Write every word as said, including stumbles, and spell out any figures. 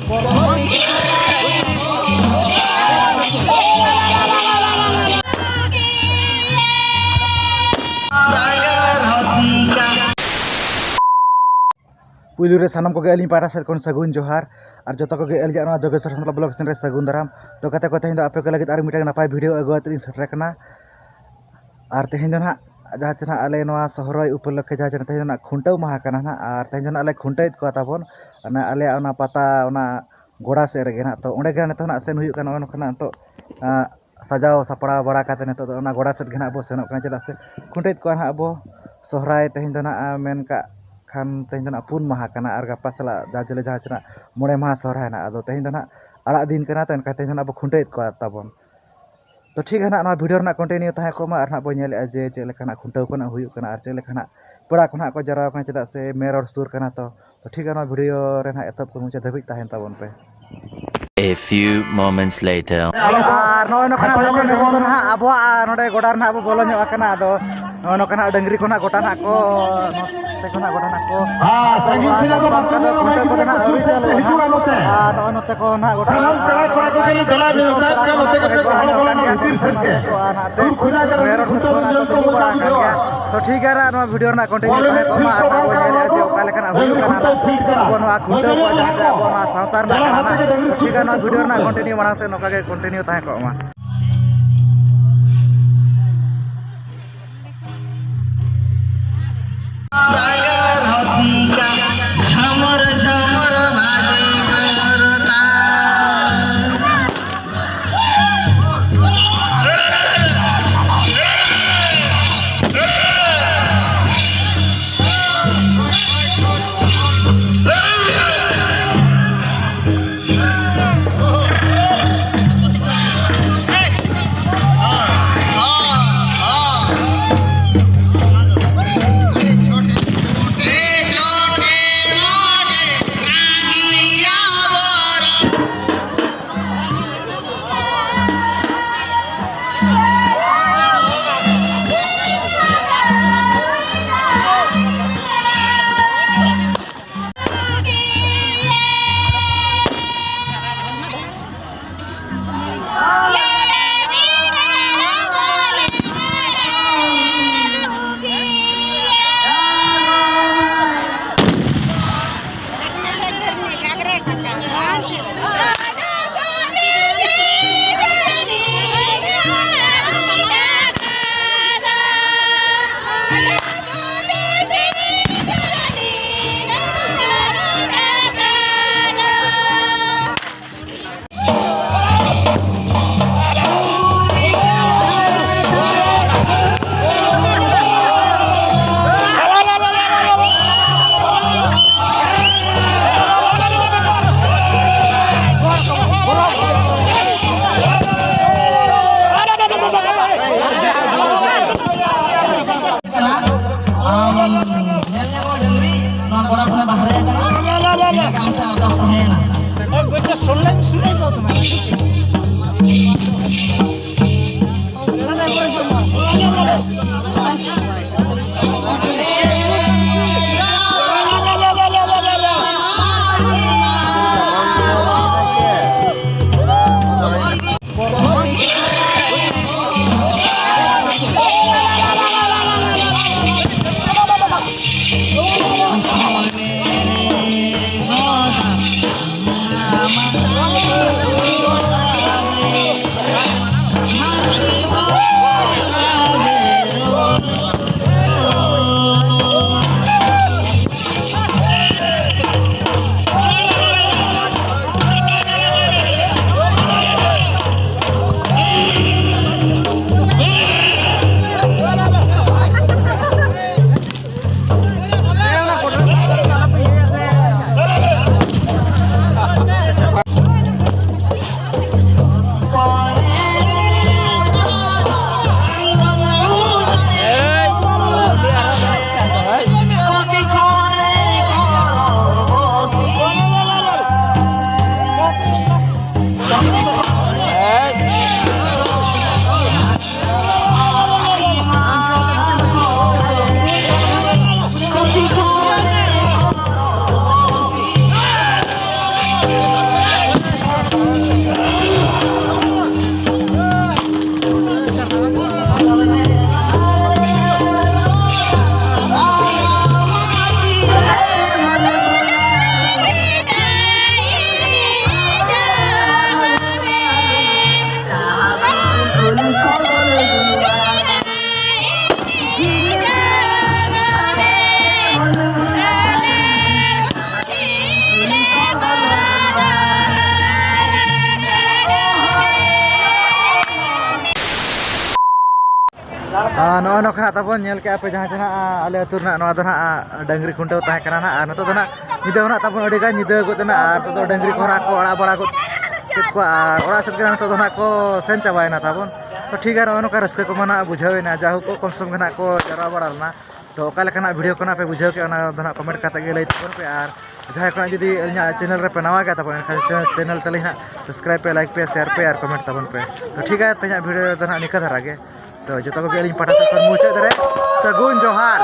ᱯᱩᱭᱞᱩ ᱨᱮ ᱥᱟᱱᱟᱢ ᱠᱚᱜᱮ ᱟᱹᱞᱤᱧ ᱯᱟᱦᱴᱟ ᱥᱮᱫ ᱠᱷᱚᱱ ᱥᱟᱹᱜᱩᱱ ᱡᱚᱦᱟᱨ, ᱟᱨ ᱡᱚᱛᱚ ᱠᱚᱜᱮ ᱟᱹᱞᱤᱧᱟᱜ ᱱᱚᱣᱟ ᱡᱳᱜᱮᱥᱣᱚᱨ ᱥᱟᱱᱛᱟᱲ ᱵᱞᱚᱜ ᱪᱮᱱᱮᱞ ᱨᱮ ᱥᱟᱹᱜᱩᱱ ᱫᱟᱨᱟᱢ᱾ ᱛᱚ ᱜᱟᱛᱮ ᱠᱚ, ᱛᱮᱦᱮᱧ ᱫᱚ ᱟᱯᱮ ᱠᱚ ᱞᱟᱹᱜᱤᱫ ᱟᱨ ᱢᱤᱫᱴᱟᱝ ᱱᱟᱯᱟᱭ ᱵᱷᱤᱰᱤᱭᱳ ᱟᱹᱜᱩ ᱠᱟᱛᱮ ᱞᱤᱧ ᱥᱮᱴᱮᱨ ᱟᱠᱟᱱᱟ᱾ ᱟᱨ ᱛᱮᱦᱮᱧ ᱫᱚ ᱱᱟᱦᱟᱜ ᱡᱟᱦᱟᱸ ᱪᱮ ᱱᱟᱦᱟᱜ ᱟᱞᱮ ᱱᱚᱣᱟ ᱥᱚᱦᱨᱟᱭ ᱩᱯᱚᱞᱚᱠᱠᱷᱮ ᱡᱟᱦᱟᱸ ᱪᱮ ᱛᱮᱦᱮᱧ ᱫᱚ ᱱᱟᱦᱟᱜ ᱠᱷᱩᱱᱴᱟᱹᱣ ᱢᱟᱦᱟ ᱠᱟᱱᱟ ᱱᱟᱦᱟᱜ, ᱟᱨ ᱛᱮᱦᱮᱧ ᱫᱚ ᱱᱟᱦᱟᱜ ᱞᱮ ᱠᱷᱩᱱᱴᱟᱹᱣᱮᱫ ᱠᱚᱣᱟ ᱛᱟᱵᱚᱱ᱾ ᱚᱱᱟ ᱟᱞᱮᱭᱟᱜ ᱚᱱᱟ ᱯᱟᱛᱟ, ᱚᱱᱟ ᱜᱚᱰᱟ ᱥᱮᱫ ᱨᱮᱜᱮ ᱱᱟᱦᱟᱜ᱾ ᱛᱚ ᱚᱸᱰᱮ ᱜᱮ ᱱᱤᱛᱚᱜ ᱱᱟᱦᱟᱜ ᱥᱮᱱ ᱦᱩᱭᱩᱜ ᱠᱟᱱᱟ᱾ ᱱᱚᱜᱼᱚ ᱱᱚᱝᱠᱟ ᱱᱟᱦᱟᱜ ᱱᱤᱛᱚᱜ, ᱟᱸ, ᱥᱟᱡᱟᱣ ᱥᱟᱯᱲᱟᱣ ᱵᱟᱲᱟ ᱠᱟᱛᱮ ᱱᱤᱛᱚᱜ ᱫᱚ ᱚᱱᱟ ᱜᱚᱰᱟ ᱥᱮᱫ ᱜᱮ ᱱᱟᱦᱟᱜ ᱵᱚ ᱥᱮᱱᱚᱜ ᱠᱟᱱᱟ, ᱪᱮᱫᱟᱜ ᱥᱮ ᱠᱷᱩᱱᱴᱟᱹᱣᱮᱫ ᱠᱚᱣᱟ ᱱᱟᱦᱟᱜ ᱟᱵᱚ ᱥᱚᱦᱨᱟᱭ ᱛᱮᱦᱮᱧ ᱫᱚ ᱱᱟᱦᱟᱜ, ᱢᱮᱱ ᱠᱟᱜ ᱠᱷᱟᱱ ᱛᱮᱦᱮᱧ ᱫᱚ ᱱᱟᱦᱟᱜ ᱯᱩᱱ ᱢᱟᱦᱟ ᱠᱟᱱᱟ, ᱟᱨ ᱜᱟᱯᱟ ᱥᱟᱞᱟᱜ ᱡᱟᱡᱽᱞᱮ ᱡᱟᱦᱟᱸ ᱪᱮ ᱱᱟᱦᱟᱜ ᱢᱚᱬᱮ ᱢᱟᱦᱟ ᱥᱚᱦᱨᱟᱭ ᱱᱟᱦᱟᱜ᱾ ᱟᱫᱚ ᱛᱮᱦᱮᱧ ᱫᱚ ᱱᱟᱦᱟᱜ ᱟᱲᱟᱜ ᱫᱤᱱ ᱠᱟᱱᱟ, ᱛᱚ ᱮᱱᱠᱷᱟᱱ ᱛᱮᱦᱮᱧ ᱫᱚ ᱱᱟᱦᱟᱜ ᱵᱚ ᱠᱷᱩᱱᱴᱟᱹᱣᱮᱫ ᱠᱚᱣᱟ ᱛᱟᱵᱚᱱ᱾ ᱛᱚ ᱴᱷᱤᱠ ᱜᱮᱭᱟ ᱱᱟᱦᱟᱜ, ᱱᱚᱣᱟ ᱵᱷᱤᱰᱤᱭᱳ ᱨᱮᱱᱟᱜ ᱠᱚᱱᱴᱤᱱᱤᱭᱩ ᱛᱟᱦᱮᱸ ᱠᱚᱜ ᱢᱟ, ᱟᱨ ᱱᱟᱦᱟᱜ ᱵᱚᱱ ᱧᱮᱞᱮᱫᱼᱟ ᱡᱮ ᱪᱮᱫ ᱞᱮᱠᱟ ᱱᱟᱦᱟᱜ ᱠᱷᱩᱱᱴᱟᱹᱣ ᱠᱚ ᱱᱟᱦᱟᱜ ᱦᱩᱭᱩᱜ ᱠᱟᱱᱟ, ᱟᱨ ᱪᱮᱫ ᱞᱮᱠᱟ ᱱᱟᱦᱟᱜ ᱯᱮᱲᱟ ᱠᱚ ᱱᱟᱦᱟᱜ ᱠᱚ ᱡᱟᱣᱨᱟ ᱠᱟᱱᱟ, ᱪᱮᱫᱟᱜ ᱥᱮ ᱢᱮ ᱨᱚᱲ ᱥᱩᱨ ᱠᱟᱱᱟ᱾ ᱛᱚ, ᱛᱚ ᱴᱷᱤᱠ ᱜᱮᱭᱟ, ᱱᱚᱣᱟ ᱵᱷᱤᱰᱤᱭᱳ ᱨᱮ ᱱᱟᱦᱟᱜ ᱮᱛᱚᱦᱚᱵ ᱠᱷᱚᱱ ᱢᱩᱪᱟᱹᱫ ᱫᱷᱟᱹᱵᱤᱡ ᱛᱟᱦᱮᱱ ᱛᱟᱵᱚᱱ ᱯᱮ᱾ A few moments later. ᱟᱨ ᱱᱚᱜᱼᱚᱭ ᱱᱚᱝᱠᱟ ᱱᱟᱦᱟᱜ ᱛᱟᱵᱚᱱ ᱱᱤᱛᱚᱜ ᱫᱚ ᱱᱟᱦᱟᱜ ᱟᱵᱚᱣᱟᱜ ᱱᱚᱰᱮ ᱜᱚᱰᱟ ᱨᱮ ᱱᱟᱦᱟᱜ ᱵᱚ ᱵᱚᱞᱚ ᱧᱚᱜ ᱟᱠᱟᱱᱟ᱾ ᱟᱫᱚ ᱱᱚᱜᱼᱚᱭ ᱱᱚᱝᱠᱟ ᱱᱟᱦᱟᱜ ᱰᱟᱹᱝᱨᱤ ᱠᱚ ᱱᱟᱦᱟᱜ ᱜᱚᱴᱟ ᱱᱟᱦᱟᱜ ᱠᱚ, ᱱᱚᱛᱮ ᱠᱷᱚᱱᱟᱜ ᱜᱚᱴᱟ ᱱᱟᱦᱟᱜ ᱠᱚ, ᱦᱮᱸ, ᱥᱟᱺᱜᱤᱧ ᱥᱮᱱᱟᱜ ᱫᱚ ᱚᱱᱠᱟ ᱫᱚ ᱠᱷᱩᱱᱴᱟᱹᱣ ᱠᱚᱫᱚ ᱱᱟᱦᱟᱜ ᱟᱹᱣᱨᱤ ᱪᱟᱹᱞᱩᱜᱼᱟ ᱱᱟᱦᱟᱜ᱾ ᱟᱨ ᱱᱚᱜᱼᱚᱭ ᱱᱚᱛᱮ ᱠᱚ ᱱᱟᱦᱟᱜ ᱜᱚᱴᱟ ᱥᱟᱱᱟᱢ ᱯᱮᱲᱟ ᱠᱚᱲᱟ ᱠᱚᱜᱮ ᱞᱤᱧ ᱫᱮᱞᱟ ᱫᱤᱥᱚᱢ ᱯᱮᱲᱟ ᱠᱚ ᱱᱟᱦᱟᱜ ᱠᱚ ᱦᱮᱡ ᱵᱟᱲᱟ ᱧᱚᱜ ᱟᱠᱟᱱ ᱜᱮᱭᱟ᱾ ᱫᱤᱥᱚᱢ ᱯᱮᱲᱟ ᱠᱚ ᱱᱟᱦᱟᱜ ᱠᱚ ᱦᱮᱡ ᱵᱟᱲᱟ ᱧᱚᱜ ᱟᱠᱟᱱ ᱜᱮᱭᱟ᱾ ᱵᱷᱤᱛᱤᱨ ᱥᱮᱫ ᱛᱮ᱾ ᱥᱩᱨ ᱠᱷᱚᱱᱟᱜ ᱜᱮ ᱢᱮᱨᱚᱢ ᱥᱮᱫ ᱠᱷᱚᱱᱟᱜ ᱠᱚ ᱫᱩᱲᱩᱵ ᱵᱟᱲᱟ ᱟᱠᱟᱱ ᱜᱮᱭᱟ᱾ ᱛᱚ ᱴᱷᱤᱠ ᱜᱮᱭᱟ, ᱱᱚᱣᱟ ᱵᱷᱤᱰᱤᱭᱳ ᱨᱮᱱᱟᱜ ᱠᱚᱱᱴᱤᱱᱤᱭᱩ ᱛᱟᱦᱮᱸ ᱠᱚᱜ ᱢᱟ, ᱟᱨ ᱱᱟᱦᱟᱜ ᱵᱚᱱ ᱧᱮᱞᱮᱜᱼᱟ ᱡᱮ ᱚᱠᱟ ᱞᱮᱠᱟᱱᱟᱜ ᱦᱩᱭᱩᱜ ᱠᱟᱱᱟ ᱱᱟᱦᱟᱜ ᱟᱵᱚ ᱱᱚᱣᱟ ᱠᱷᱩᱱᱴᱟᱹᱣ ᱠᱚ, ᱡᱟᱦᱟᱸ ᱪᱮ ᱟᱵᱚ ᱱᱚᱣᱟ ᱥᱟᱶᱛᱟ ᱨᱮᱱᱟᱜ ᱠᱟᱱᱟ ᱱᱟᱦᱟᱜ᱾ ᱛᱚ ᱴᱷᱤᱠ ᱜᱮᱭᱟ, ᱱᱚᱣᱟ ᱵᱷᱤᱰᱤᱭᱳ ᱨᱮᱱᱟᱜ ᱠᱚᱱᱴᱤᱱᱤᱭᱩ ᱢᱟᱲᱟᱝ ᱥᱮᱫ ᱱᱚᱝᱠᱟ ᱜᱮ ᱠᱚᱱᱴᱤᱱᱤᱭᱩ ᱛᱟᱦᱮᱸ ᱠᱚᱜ ᱢᱟ᱾ ᱡᱷᱟᱢᱚᱨ ᱡᱷᱟᱢᱚᱨ ᱵᱟᱡᱮ ᱠᱚᱨᱛᱟᱞ᱾ ᱱᱚᱜᱼᱚ ᱱᱚᱝᱠᱟ ᱱᱟᱜ ᱛᱟᱵᱚᱱ ᱧᱮᱞ ᱠᱮᱜᱼᱟ ᱯᱮ, ᱡᱟᱦᱟᱸ ᱡᱟᱦᱟᱸ ᱟᱞᱮ ᱟᱹᱛᱩ ᱨᱮᱱᱟᱜ ᱱᱚᱣᱟ ᱫᱚ ᱱᱟᱜ ᱰᱟᱹᱝᱨᱤ ᱠᱷᱩᱱᱴᱟᱹᱣ ᱛᱟᱦᱮᱸ ᱠᱟᱱᱟ ᱱᱟᱜ᱾ ᱟᱨ ᱱᱤᱛᱚᱜ ᱫᱚ ᱱᱟᱜ ᱧᱤᱫᱟᱹ ᱦᱚᱸ ᱱᱟᱜ ᱛᱟᱵᱚᱱ ᱟᱹᱰᱤ ᱜᱟᱱ ᱧᱤᱫᱟᱹ ᱜᱚᱫ ᱮᱱᱟ, ᱟᱨ ᱱᱤᱛᱚᱜ ᱫᱚ ᱰᱟᱹᱝᱨᱤ ᱠᱚ ᱱᱟᱜ ᱠᱚ ᱟᱲᱟᱜ ᱵᱟᱲᱟ ᱜᱚᱫ ᱠᱮᱫ ᱠᱚᱣᱟ, ᱟᱨ ᱚᱲᱟᱜ ᱥᱮᱫ ᱜᱮ ᱱᱟᱜ ᱱᱤᱛᱚᱜ ᱫᱚ ᱱᱟᱜ ᱠᱚ ᱥᱮᱱ ᱪᱟᱵᱟᱭᱮᱱᱟ ᱛᱟᱵᱚᱱ᱾ ᱛᱚ ᱴᱷᱤᱠ ᱜᱮᱭᱟ, ᱱᱚᱜᱼᱚ ᱱᱚᱝᱠᱟ ᱨᱟᱹᱥᱠᱟᱹ ᱠᱚᱢᱟ ᱱᱟᱜ ᱵᱩᱡᱷᱟᱹᱣ ᱮᱱᱟ, ᱡᱟᱭᱦᱳᱠ ᱠᱚᱢ ᱥᱚᱢ ᱜᱮ ᱱᱟᱜ ᱠᱚ ᱡᱟᱣᱨᱟ ᱵᱟᱲᱟ ᱞᱮᱱᱟ᱾ ᱛᱚ ᱚᱠᱟ ᱞᱮᱠᱟᱱᱟᱜ video ᱠᱚ ᱱᱟᱜ ᱯᱮ ᱵᱩᱡᱷᱟᱹᱣ ᱠᱮᱜᱼᱟ, ᱚᱱᱟ ᱫᱚ ᱱᱟᱜ comment ᱠᱟᱛᱮ ᱜᱮ ᱞᱟᱹᱭ ᱛᱟᱵᱚᱱ ᱯᱮ᱾ ᱟᱨ ᱡᱟᱦᱟᱸᱭ ᱠᱚ ᱱᱟᱜ ᱡᱩᱫᱤ ᱟᱹᱞᱤᱧᱟᱜ channel ᱨᱮᱯᱮ ᱱᱟᱣᱟ ᱜᱮᱭᱟ ᱛᱟᱵᱚᱱ, ᱮᱱᱠᱷᱟᱱ channel ᱛᱟᱹᱞᱤᱧ ᱱᱟᱜ subscribe ᱯᱮ, like ᱯᱮ, share ᱯᱮ ᱟᱨ comment ᱛᱟᱵᱚᱱ ᱯᱮ᱾ ᱛᱚ ᱴᱷᱤᱠ ᱜᱮᱭᱟ, ᱛᱮᱦᱮᱧᱟᱜ video ᱫᱚ ᱱᱟᱜ ᱱᱤᱝᱠᱟᱹ ᱫᱷᱟᱨᱟ ᱜᱮ᱾ ᱛᱚ ᱡᱚᱛᱚ ᱠᱚᱜᱮ ᱟᱹᱞᱤᱧ ᱯᱟᱦᱴᱟ ᱥᱮᱫ ᱠᱷᱚᱱ ᱢᱩᱪᱟᱹᱫ ᱨᱮ ᱥᱟᱹᱜᱩᱱ ᱡᱚᱦᱟᱨ᱾